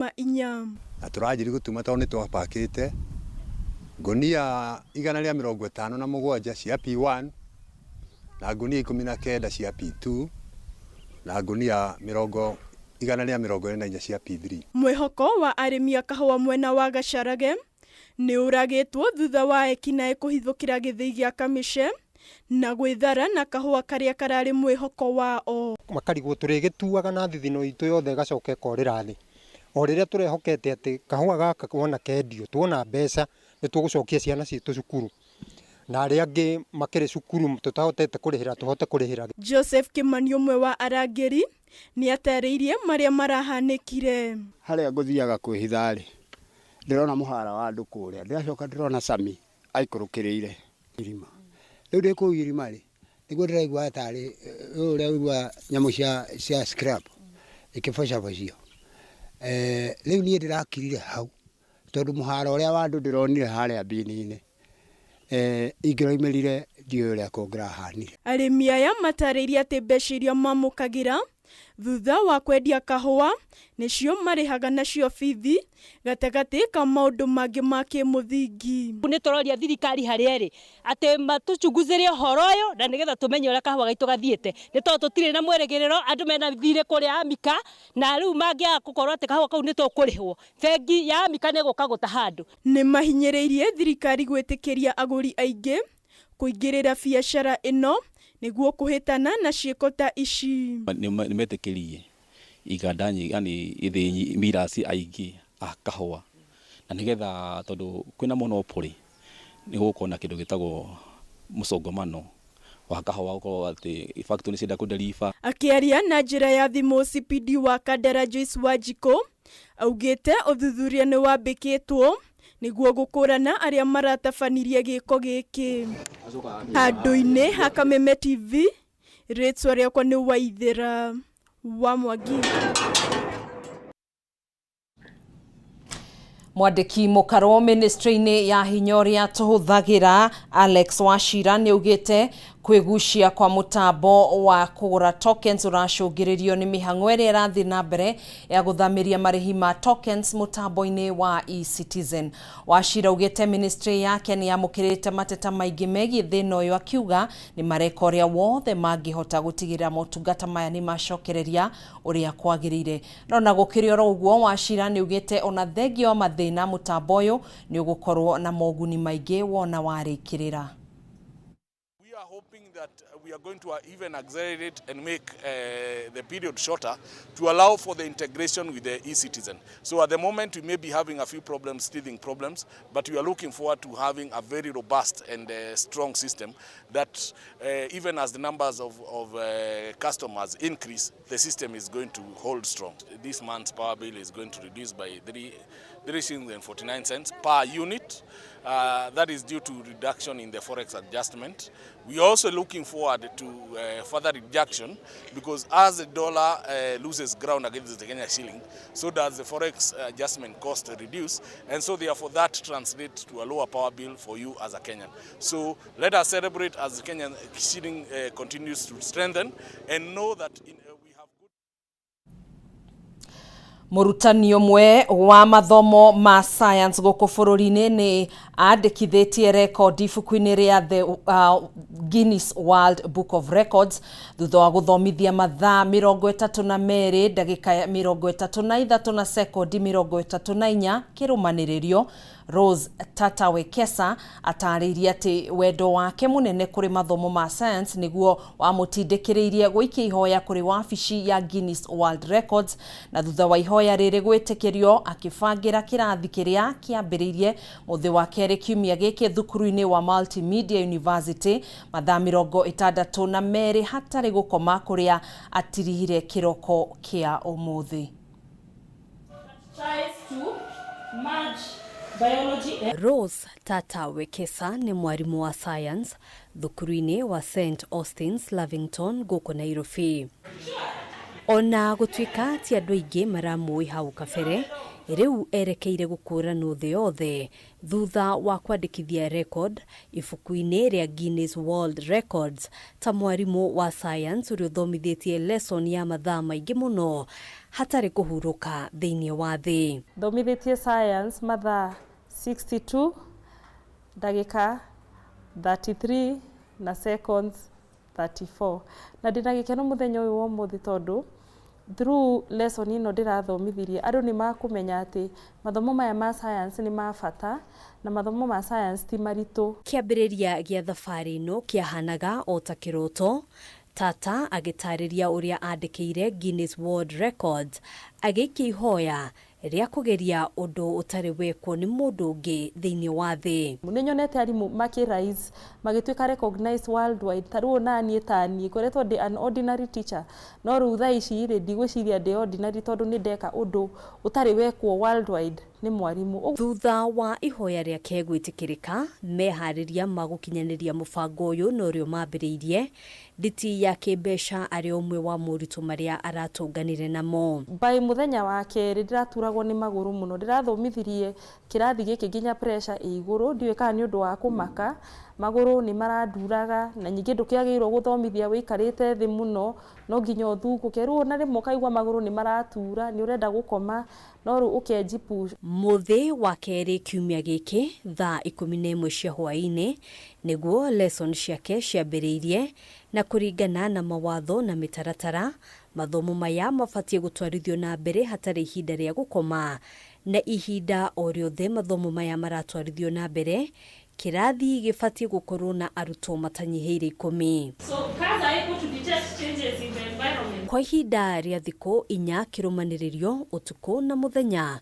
4. Na tũranjirie gũtuma tondũ nĩ twapakĩte ngũnia 157 cia P1 na ngũnia 19 cia P2 na ngũnia 124 cia P3. Mwĩhoko wa arĩmi a kahũa mwena wa Gacharage nĩ ũragĩtwo thutha wa ekinaĩ kũhithũkĩra gĩthĩi gĩa Kamĩce na gwĩthara na kahũa karĩa kararĩ mwĩhoko wao. Makarigwo tũrĩgĩtuaga na thithino itũ yothe ĩgacoka ĩkorĩra thĩ. O rĩrĩa tũrehokete atĩ kahũa gaka wona kendio tuona mbeca nĩ tũgũcokia ciana citũ cukuru na arĩa angĩ makĩrĩ cukuru tũtahotete kũrĩhĩra tũhote kũrĩhĩra. Joseph Kimani ũmwe wa arangĩri nĩ atarĩirie marĩa marahanĩkire. Harĩa ngũthiaga kwĩhitha rĩ, ndĩrona mũhara wa andũ kũrĩa, ndĩracoka ndĩrona Sami aikũrũkĩrĩire irima. Rĩu ndĩ kũu irima rĩ, nĩguo ndĩraigua tarĩ ũrĩa ũiguaga nyamũ cia scrap ikĩbocabocio. Rĩu niĩ ndĩrakirire hau tondũ mũhara ũrĩa wa andũ ndĩronire harĩa bini-inĩ, ingĩroimĩrire ndiũĩ ũrĩa kũngĩrahanire. Arĩmi aya matarĩirie atĩ mbeca iria mamũkagĩra thutha wa kwendia kahũa nĩcio marĩhaga nacio bithi gatagatĩ ka maũndũ mangĩ ma kĩmũthingi. Nĩ tũroria thirikari harĩa ĩrĩ atĩ matũchunguzĩre ũhoro ũyũ na nĩgetha tũmenye ũrĩa kahũa gaitũ gathiĩte, nĩ tondũ tũtirĩ na mwĩrĩgĩrĩro. Andũ mena thirĩ kũrĩa Amika na rĩu mangĩaga gũkorwo atĩ kahũa kau nĩ tũkũrĩhwo, bengi ya Amika nĩ ĩgũka gũtaha andũ. Nĩ mahinyĩrĩirie thirikari gwĩtĩkĩria agũri aingĩ kũingĩrĩra biacara ĩno nĩguo kũhĩtana na ciĩko ta ici. Nĩ metĩkĩrie iganda nyingĩ, yani ithĩi mirasi aingĩ a kahũa, na nĩgetha tondũ kwĩna monopoly nĩ gũgũkorwo na kĩndũ gĩtagwo mũcongomano wa kahũa, gũkorwo atĩ factory nĩ cienda kũ-deliver. Akĩaria na njĩra ya thimũ, CPD wa Kandara Joyce Wanjikũ augĩte ũthuthuria nĩ wambĩkĩtwo nĩguo gũkũrana arĩa maratabanirie gĩko gĩkĩ. Handũ-inĩ ha Kameme TV, rĩtwa rĩakwa nĩ Waithĩra wa Mwangi. Mwandĩki mũkarwo ministry-inĩ ya hinya ũrĩa tũhũthagĩra Alex Wachira nĩ augĩte kwĩgucia kwa mũtambo wa kũgũra tokens ũracũngĩrĩrio nĩ mĩhang'o ĩrĩa ĩrathiĩ na mbere ya gũthamĩria marĩhi ma tokens mũtambo-inĩ wa eCitizen. Wachira augĩte ministry yake nĩ yamũkĩrĩte mateta maingĩ megiĩ thĩna ũyũ, akiuga nĩ mareka ũrĩa wothe mangĩhota gũtigĩrĩra motungata maya nĩ macokereria ũrĩa kwagĩrĩire. No na gũkĩrĩ oro ũguo, Wachira nĩ augĩte ona thengia wa mathĩna mũtambo ũyũ nĩ ũgũkorwo na moguni maingĩ wona warĩkĩrĩra. We are hoping that we are going to even accelerate and make the period shorter to allow for the integration with the eCitizen. So at the moment we may be having a few problems, teething problems, but we are looking forward to having a very robust and strong system that even as the numbers of customers increase, the system is going to hold strong. This month's power bill is going to reduce by 3 shillings and 49 cents per unit. That is due to reduction in the forex adjustment. We are also looking forward to further reduction because as the dollar loses ground against the Kenya shilling, so does the forex adjustment cost reduce, and so therefore that translates to a lower power bill for you as a Kenyan. So let us celebrate as the Kenyan shilling continues to strengthen and know that we have good Mũrutani ũmwe wa mathomo ma science gũkũ bũrũri-inĩ nĩ andĩkithĩtie rekondi ibuku-inĩ rĩa the Guinness World Book of Records thutha wa gũthomithia mathaa 32 ndagĩka 33 na sekondi 34 kĩrũmanĩrĩrio. Rose Tata Wekesa atarĩirie atĩ wendo wake mũnene kũrĩ mathomo ma science nĩguo wamũtindĩkĩrĩirie gũikia ihoya kũrĩ wabici ya Guinness World Records, na thutha wa ihoya rĩrĩ gwĩtĩkĩrio, akĩbangĩra kĩrathi kĩrĩa kĩambĩrĩirie mũthĩ wa kerĩ kiumia gĩkĩ thukuru-inĩ wa Multimedia University, mathaa 62 hatarĩ gũkoma, kũrĩa atirihire kĩroko kĩa ũmũthĩ. Tries to merge biology and Rose Tata Wekesa nĩ mwarimũ wa science thukuru-inĩ wa St Austin's Lavington gũkũ Nairobi. Ona gũtuĩka ti andũ aingĩ maramũĩ hau kabere, rĩu erekeire gũkũranwo thĩ yothe thutha wa kwandĩkithia record ibuku-inĩ rĩa Guinness World Records ta mwarimũ wa science ũrĩa ũthomithĩtie lesson ya mathaa maingĩ mũno hatarĩ kũhurũka thĩinĩ wa thĩ. Thomithĩtie science mathaa 62 ndagĩka 33 na seconds 34. Na ndĩna gĩkeno mũthenya ũyũ wa ũmũthĩ tondũ through lesson ĩno ndĩrathomithirie andũ nĩ makũmenya atĩ mathomo maya ma science nĩ ma bata na mathomo ma science ti maritũ. Kĩambĩrĩria gĩa thabarĩ ĩno kĩahanaga o ta kĩroto. Tata agĩtarĩria ũrĩa andĩkĩire Guinness World Records agĩikia ihoya rĩa kũgeria ũndũ ũtarĩ wekwo nĩ mũndũ ũngĩ thĩinĩ wa thĩ. Nĩ nyonete arimũ makĩ rise magĩtuĩka recognized worldwide. Ta rĩu ona niĩ ta niĩ ngoretwo ndĩ an ordinary teacher, no rĩu thaa ici rĩ, ndigwĩciria ndĩ ordinary tondũ nĩ ndeka ũndũ ũtarĩ wekwo worldwide nĩ mwarimũ. Thutha wa ihoya rĩake gwĩtĩkĩrĩka, meharĩria ma gũkinyanĩria mũbango ũyũ na ũrĩa mambĩrĩirie nditi ya kĩmbeca arĩ ũmwe wa moritũ marĩa aratũnganire namo. By mũthenya wa kerĩ ndĩraturagwo nĩ magũrũ mũno. Ndĩrathomithirie kĩrathi gĩkĩ nginya pressure ĩ igũrũ, ndiũĩ kana nĩ ũndũ wa kũmaka, magũrũ nĩ maranduraga, na ningĩ ndũkĩagĩrĩirwo gũthomithia wĩikarĩte thĩ mũno, no nginya ũthungũke. Rĩu ona rĩmwe ũkaigua magũrũ nĩ maratura, nĩ ũrenda gũkoma, no rĩu ũkenji push. Mũthĩ wa kerĩ kiumia gĩkĩ thaa 11 cia hwaĩ-inĩ nĩguo lesson ciake ciambĩrĩirie, na kũringana na mawatho na mĩtaratara mathomo maya mabatiĩ gũtwarithio na mbere hatarĩ ihinda rĩa gũkoma, na ihinda o rĩothe mathomo maya maratwarithio na mbere kĩrathi gĩbatiĩ gũkorwo na arutwo matanyihĩire 10. So cars are able to detect changes in the environment. Kwa ihinda rĩa thikũ 4 kĩrũmanĩrĩrio ũtukũ na mũthenya,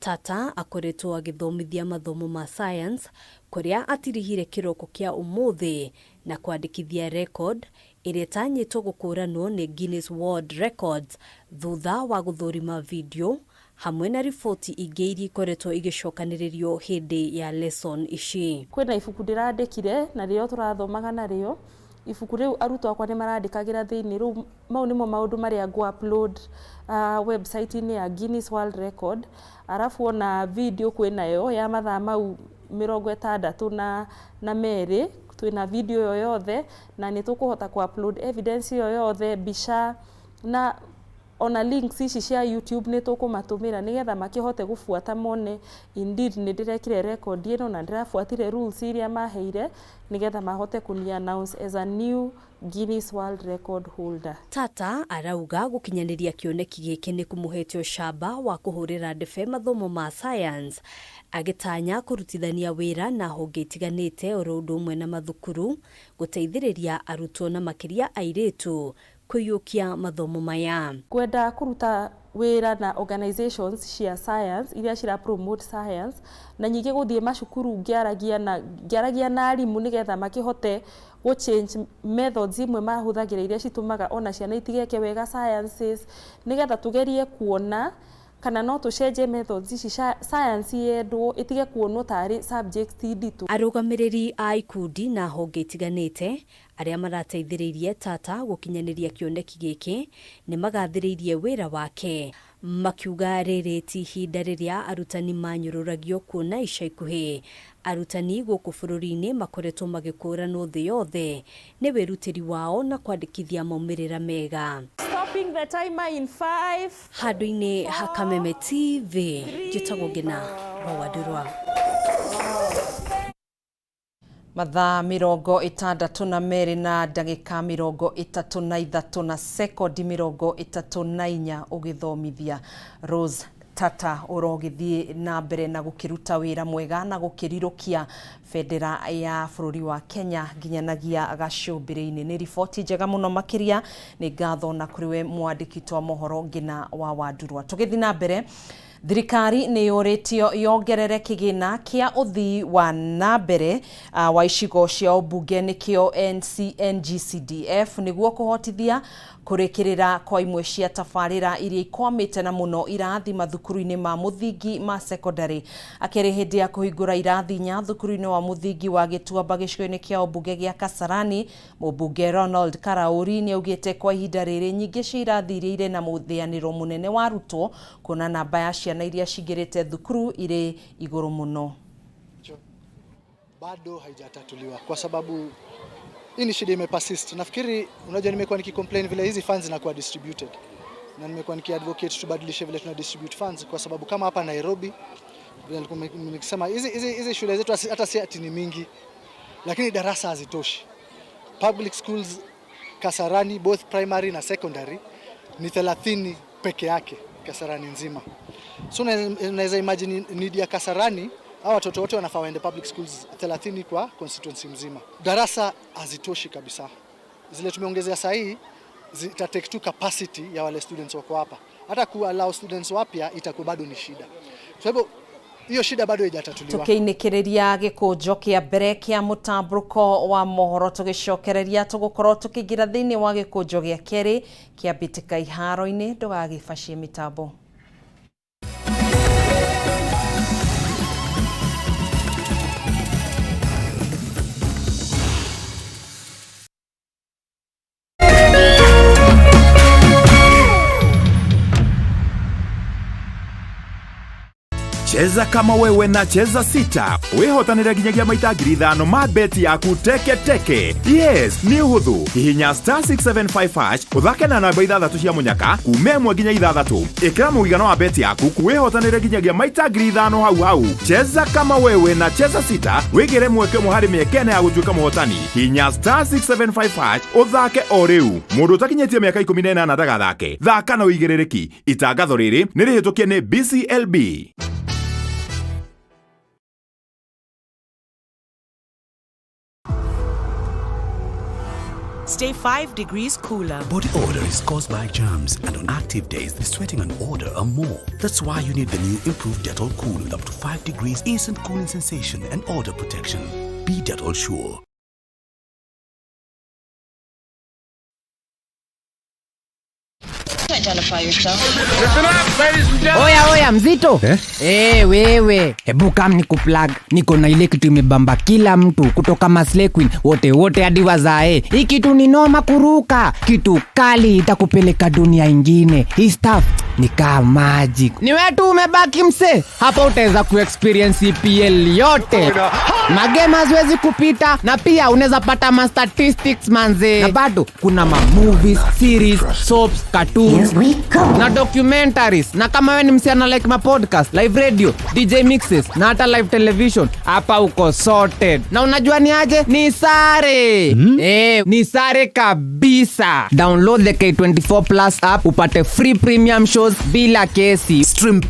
Tata akoretwo agĩthomithia mathomo ma science kũrĩa atirihire kĩroko kĩa ũmũthĩ na kwandĩkithia record ĩrĩa ĩtanyĩtwo gũkũranwo nĩ Guinness World Records thutha wa gũthũrima video hamwe na riboti ingĩ iria ikoretwo igĩcokanĩrĩrio hĩndĩ ya lesson ici. Kwĩna ibuku ndĩrandĩkire na rĩo tũrathomaga narĩo. Ibuku rĩu arutwo akwa nĩ marandĩkagĩra thĩinĩ. Rĩu mau nĩmo maũndũ marĩa ngũ upload website-inĩ ya Guinness World Record. Arabu ona video kwĩnayo ya mathaa mau 62, twĩna video ĩyo yothe na nĩ tũkũhota ku upload evidence ĩyo yothe, mbica na ona links ici cia YouTube nĩ tũkũmatũmĩra nĩgetha makĩhote gũbuata mone indeed nĩ ndĩrekire record ĩno na ndĩrabuatire rules iria maheire nĩgetha mahote kũni announce as a new Guinness World Record holder. Tata arauga gũkinyanĩria kĩoneki gĩkĩ nĩ kũmũhete ũcamba wa kũhũrĩra ndebe mathomo ma science, agĩtanya kũrutithania wĩra na honge itiganĩte oro ũndũ ũmwe na mathukuru gũteithĩrĩria arutwo na makĩria airĩtu kũiyũkia mathomo maya. Kwenda kũruta wĩra na organizations cia science iria cira promote science, na nyingĩ gũthiĩ macukuru ngĩaragia na arimũ nĩgetha makĩhote gũ change methods imwe mahũthagĩra iria citũmaga ona ciana itigeke wega sciences, nĩgetha tũgerie kuona kana no tũcenjie methods ici science yendwo ĩtige kuonwo tarĩ subject nditũ. Arũgamĩrĩri a ikundi na honge itiganĩte arĩa marateithĩrĩirie Tata gũkinyanĩria kĩoneki gĩkĩ nĩ magathĩrĩirie wĩra wake, makiuga rĩrĩ ti ihinda rĩrĩa arutani manyũrũragio, kuona ica ikuhĩ arutani gũkũ bũrũri-inĩ makoretwo magĩkũranwo thĩ yothe nĩ wĩrutĩri wao na kwandĩkithia maumĩrĩra mega. Stopping the timer in 5. Handũ-inĩ ha Kameme TV, njĩtagwo Ngina wa Wandurwa. Mathaa 62 na ndagĩka 33 na sekondi 34 ũgĩthomithia. Rose Tata ũrogĩthiĩ na mbere na gũkĩruta wĩra mwega na gũkĩrirũkia bendera ya bũrũri wa Kenya nginyanagia gacũmbĩrĩ-inĩ. Nĩ riboti njega mũno makĩria, nĩ ngatho na kũrĩ we mwandĩki twa mohoro Ngina wa Wandurwa. Tũgĩthiĩ na mbere, thirikari nĩ yũrĩtio yongerere kĩgĩna kĩa ũthii wa na mbere wa icigo cia ũmbunge nĩkĩo NGCDF nĩguo kũhotithia Kũrĩkĩrĩra kwa imwe cia tabarĩra iria ikwamĩte na mũno irathi mathukuru-inĩ ma mũthingi ma secondary. Akĩrĩ hĩndĩ ya kũhingũra irathi inya thukuru-inĩ wa mũthingi wa Gĩtuamba gĩcigo-inĩ kĩa ũmbunge gĩa Kasarani, mũmbunge Ronald Karauri nĩaugĩte kwa ihinda rĩrĩ nyingĩ cia irathi iria irĩ na mũthĩanĩro mũnene wa arutwo kuona namba ya ciana iria cingĩrĩte thukuru irĩ igũrũ mũno. Bado haijatatuliwa kwa sababu hii ni shida imepersist. Nafikiri unajua, nimekuwa nikicomplain vile hizi funds zinakuwa distributed, na nimekuwa nikiadvocate tubadilishe vile tuna distribute funds, kwa sababu kama hapa Nairobi vile nilikuwa nikisema hizi shule zetu hata si ati ni mingi, lakini darasa hazitoshi. Public schools Kasarani both primary na secondary ni 30 peke yake Kasarani nzima. So unaweza imagine need ya Kasarani, hawa watoto wote wanafaa waende public schools 30 kwa constituency mzima. Darasa hazitoshi kabisa. Zile tumeongezea saa hii zita take to capacity ya wale students wako hapa. Hata ku allow students wapya itakuwa bado ni shida. Kwa hivyo hiyo shida bado haijatatuliwa. Tukiinĩkĩrĩria gĩkũnjo kĩa mbere kĩa mũtambũrũko wa mohoro, tũgĩcokereria tũgũkorwo tũkĩingĩra thĩinĩ wa gĩkũnjo gĩa kerĩ kĩa mbĩtĩka iharo-inĩ. Ndũgagĩbacie mĩtambo. Cheza kama wewe na Cheza Sita wihotanire nginyagia maita 5,000 ma beti yaku teke teke. Yes, nĩ ũhũthũ. Hihinya *675# ũthake na namba ithathatũ cia mũnyaka kuma 1 nginya 6. Ĩkĩra mũigana wa beti yaku wihotanire nginyagia maita 5,000 hau hau. Cheza kama wewe na Cheza Sita wĩgĩre mweke ũmwe harĩ mĩeke ĩna ya gũtuĩka mũhotani. Hihinya *675# ũthake o rĩu. Mũndũ ũtakinyĩtie mĩaka 18 ndagathake. Thaka na ũigĩrĩrĩki. Itangatho rĩrĩ nĩ rĩhĩtũkie nĩ BCLB. Stay 5 degrees cooler. Body odor is caused by germs, and on active days, the sweating and odor are more. That's why you need the new improved Dettol Cool with up to 5 degrees instant cooling sensation and odor protection. Be Dettol sure. Identify yourself. Listen up, ladies and gentlemen. Oya oya mzito eh? Hey, wewe hebu kam ni kuplug, niko na ile kitu imebamba kila mtu kutoka Maslay Queen wote wote hadi wazae. Hii kitu ni noma kuruka, kitu kali itakupeleka dunia ingine. Hii stuff ni kama magic. Ni wewe tu umebaki mse, hapa utaweza kuexperience EPL yote. Magame haziwezi kupita, na pia unaweza pata ma statistics manze, na bado kuna ma movies, series, soaps, cartoons na documentaries. Na kama wewe ni msichana like ma podcast, live radio, DJ mixes na hata live television, hapa uko sorted. Na unajua ni aje? Ni sare. Ni sare kabisa. Download the K24 Plus app upate free premium shows bila kesi. Stream